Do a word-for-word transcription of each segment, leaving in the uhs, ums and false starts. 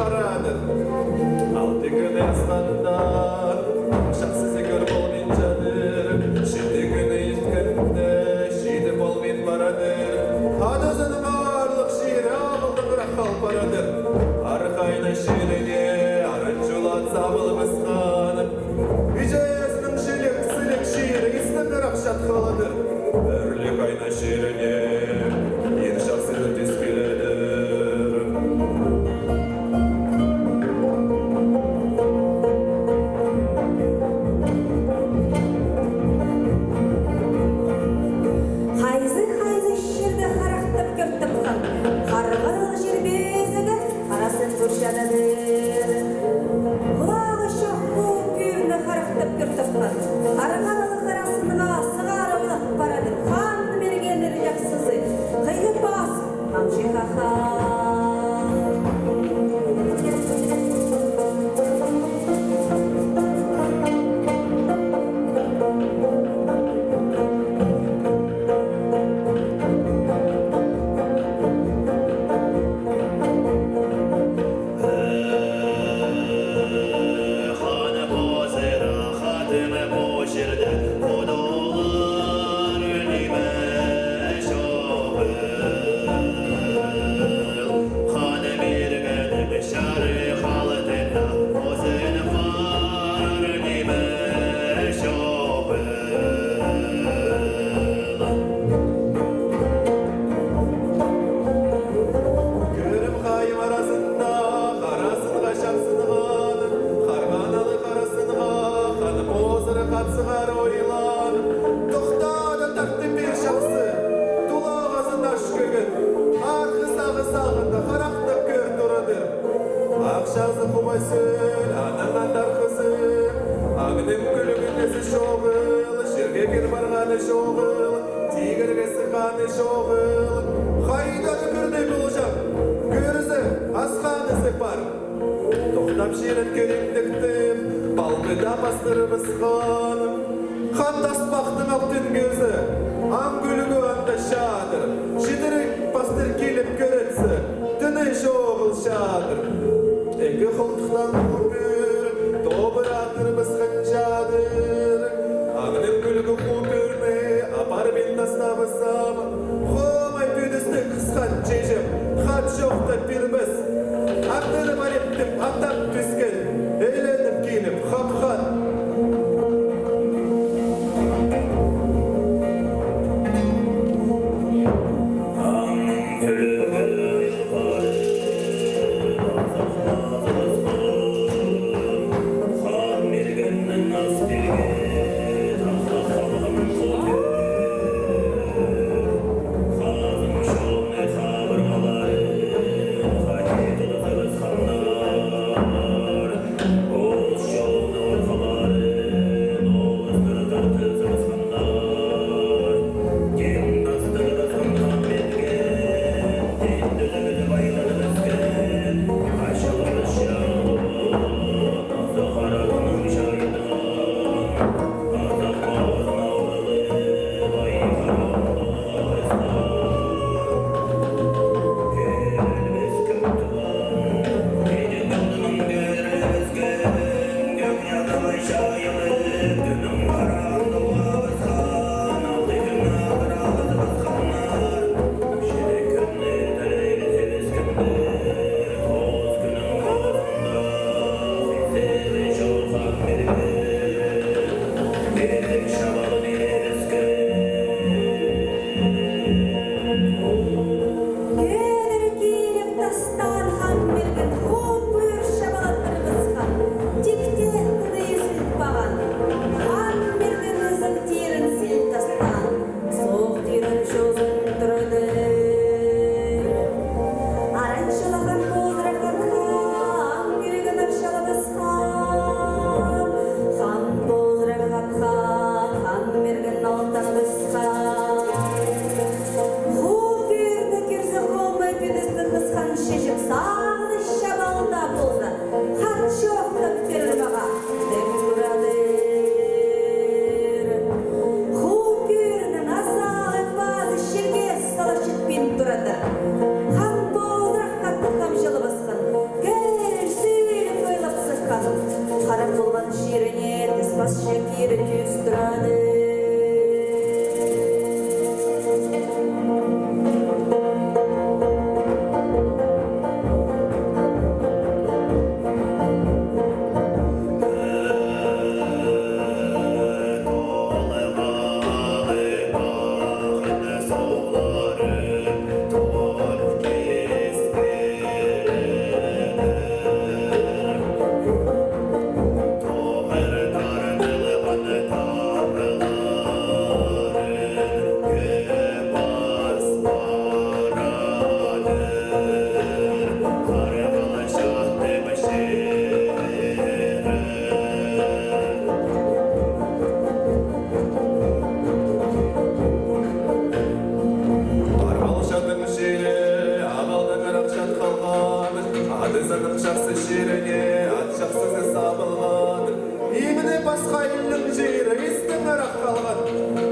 Парадыр. Алты кӱн асханда, ам чахсы сигір полбинчадыр. Читі кӱн иткенде, читі полбин парадыр. Адазының аарлығ чирі абылдаңырах хал парадыр. Архайна чиріне арын чулат сабылыбысхан. Иҷезінің чилек-сілек чирі истеңірек чат халадыр. Ӧрлік айна чиріне ир чахсы тӱс киледір. Хайзы-хайзы чирде харахтап кӧр тапхан, харғаналы чир пезігі аразын кӧр чададыр. Хулағы чох пу пӱӱрні харахтап кӧр тапхан, арғаналы аразынға сығара улах парадыр. Хан мергеннер чахсызы, хыйғы пас, амҷы хаха. Ханы позыра хатымы пу чирде худолар ниме чоғыл. Ханы миргенім чарых халтында позын пар ниме чоғыл. Кӧрім хайым аразында харасынға чапсынған, харғаналы харасынға хан позыр хат сығар ойлан. Тохтады, тартып пир чахсы, тулағазын аш кӧгін, арғы сағы сағында харахтап кӧр турадыр. Ах чазы хубай сӧл, анаң андар хызы, аңның кӱлігін ізі чоғыл, чирге кір парғаны чоғыл, тигірге сыхханы чоғыл. Хайдар кӧрді пілҷең, кӧрзе, асханызы пар. Тохтап чирін кӧрімдіктім, палғыда пастырыбысхан. Хан таспахтың алтын кӧзі, аң кӱлігі анда чадыр. Читірік пастыр киліп кӧрче, тыны чоғыл чадыр. Ікі холтыхтаң хутыр, тобыр атырыбысхан чадыр. Аңның кӱлігі хутырны апарбин тастабысам, хомай пӱдісті хысхан чиҷем, хат чоохтап пирбес. Аттыны париптім, аттап тӱскен, ӧленіп киліп, хапхан. Ат чахсы чиріне, ат чахсызы сабылған. Имені пасха илнің чирі истең ырах халған.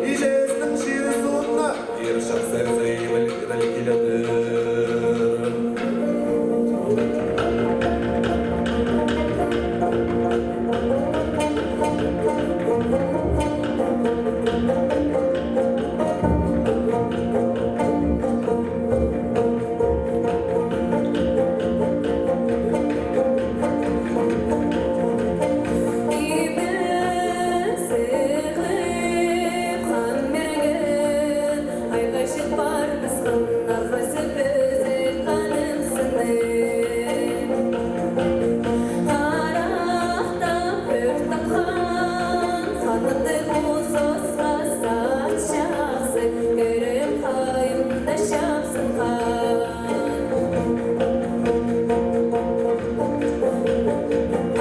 Иҷезінің чирі суутна, ир чахсызы иміл киріл киледір. Кибі сығып, Хан Мирген айғайчат парыбысхан, арғазы пӧзік ханымзыны. Харахтап пӧртін хан, ханымды ху сосха сатчахсы, кӧрем хайында чапсынған.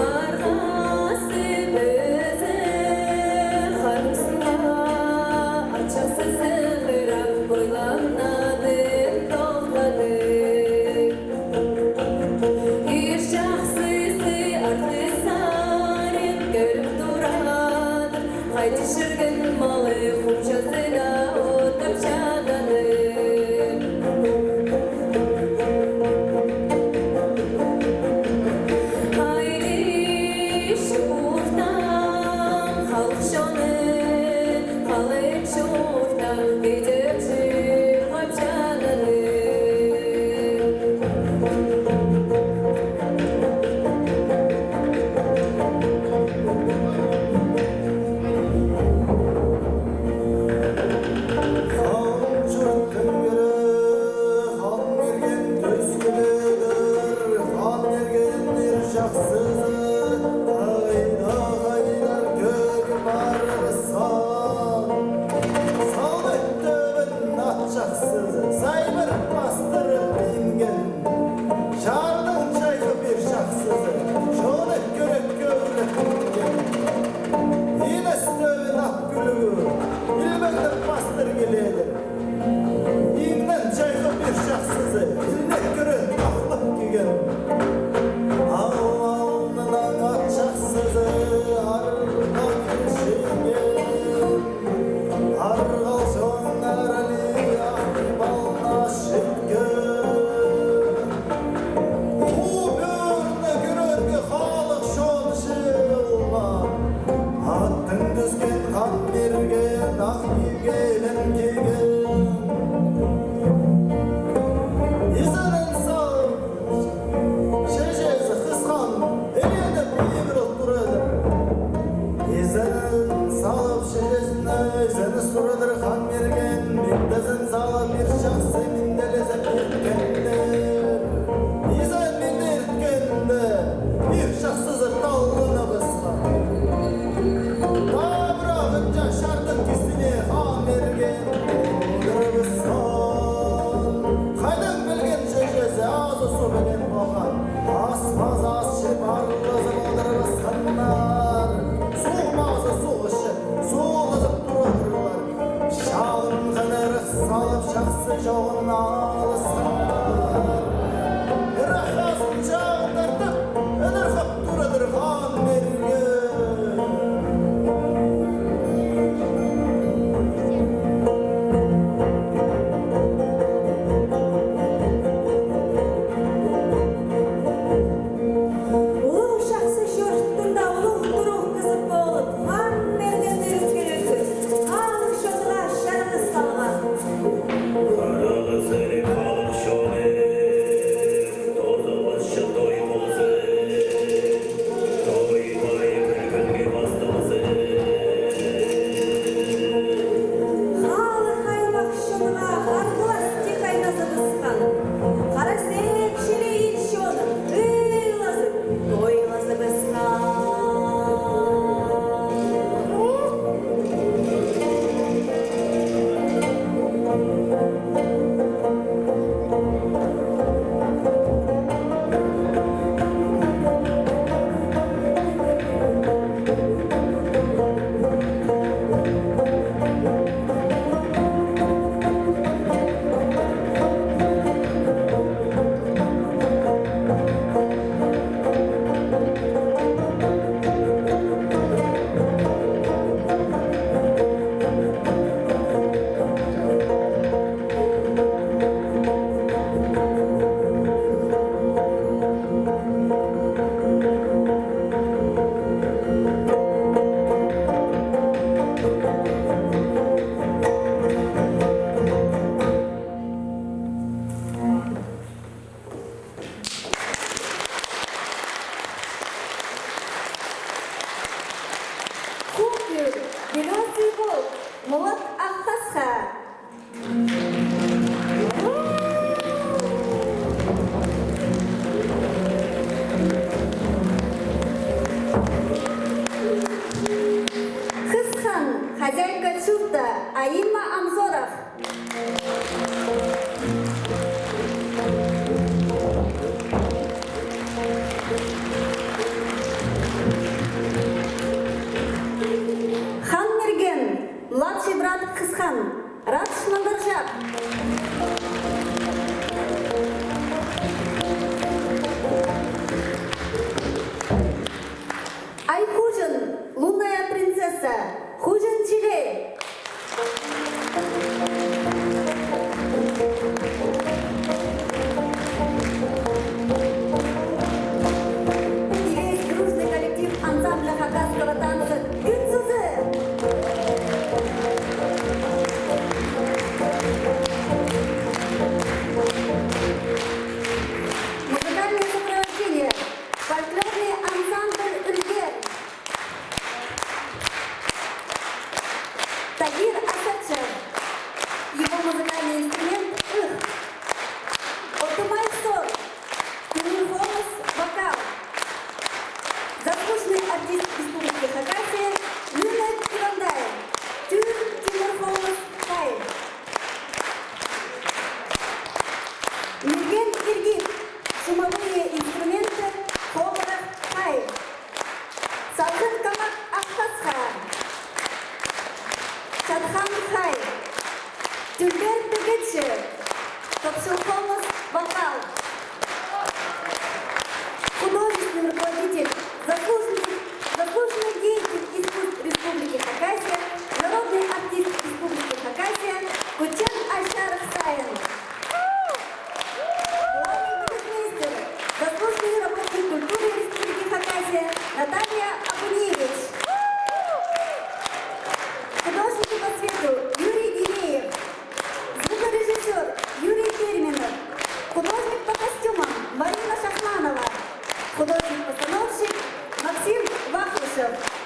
Арғазы пӧзік ханымзынға ат чахсызы хырах ойланадыр, тохтадыр. Ир чахсызы артых сарин кӧріп турадыр. Хайди чӧрген малы хумчазына одырчададыр. Хайди чуртаң халых чоны, халых чуртаң идӧк чыырғапчададыр. Халын чуртын кӧре, Хан Мирген тӧскіледір, Хан Мирген ир чахсызы, хайда-хайдар тӧгіп парыбысхан. Салбат тӧбін ат чахсызы, Сайбыр пастырып минген. Чардаң чайғап ир чахсызы, чоны кӧріп кӧглеп киткен. Инес тӧбін ат кӱлӱгі, Илбегдір пастыр киледір. Иңнең чайғап ир чахсызы, Илнек кӱрен ахлап килген. Ау, ау, Хысхан, хозяйка чурта, Аима Амзорах. Хан Мерген, младший брат Хысхан, Радыш Мандарчах. Ай Хуҷан, лунная принцесса, Хуҷан Чилей. И весь дружный коллектив ансамбля хакасского танца «Кӱн сузы». Музыкальное сопровождение. Фольклорный ансамбль «Ӱлгер». Тагир Асадча. Его музыкальный инструмент — ых. Отымай сор. Тимир Хомыс — вокал. Заслуженный артист Республики Хакасия Нина Кивандай. Тӱӱр Тимир Хомыс — хай. Мирген Иргит. Шумовые инструменты, хомырах, хай. Салхын Камак — ах пасха. Чатхан — хай. Тӱлбер Пегеччі. Топчыл Хомыс — вокал. Художественный руководитель, заслуженный, заслуженный деятель искусств Республики Хакасия, народный артист Республики Хакасия Кучен Айчарых Сайын. Главный балетмейстер, заслуженный работник культуры Республики Хакасия Наталья Абуневич. Художники по свету Юрий Дивеев. Звукорежиссёр Юрий Терминов. Художник по костюмам Марина Шахманова. Художник-постановщик Максим Вахрушев.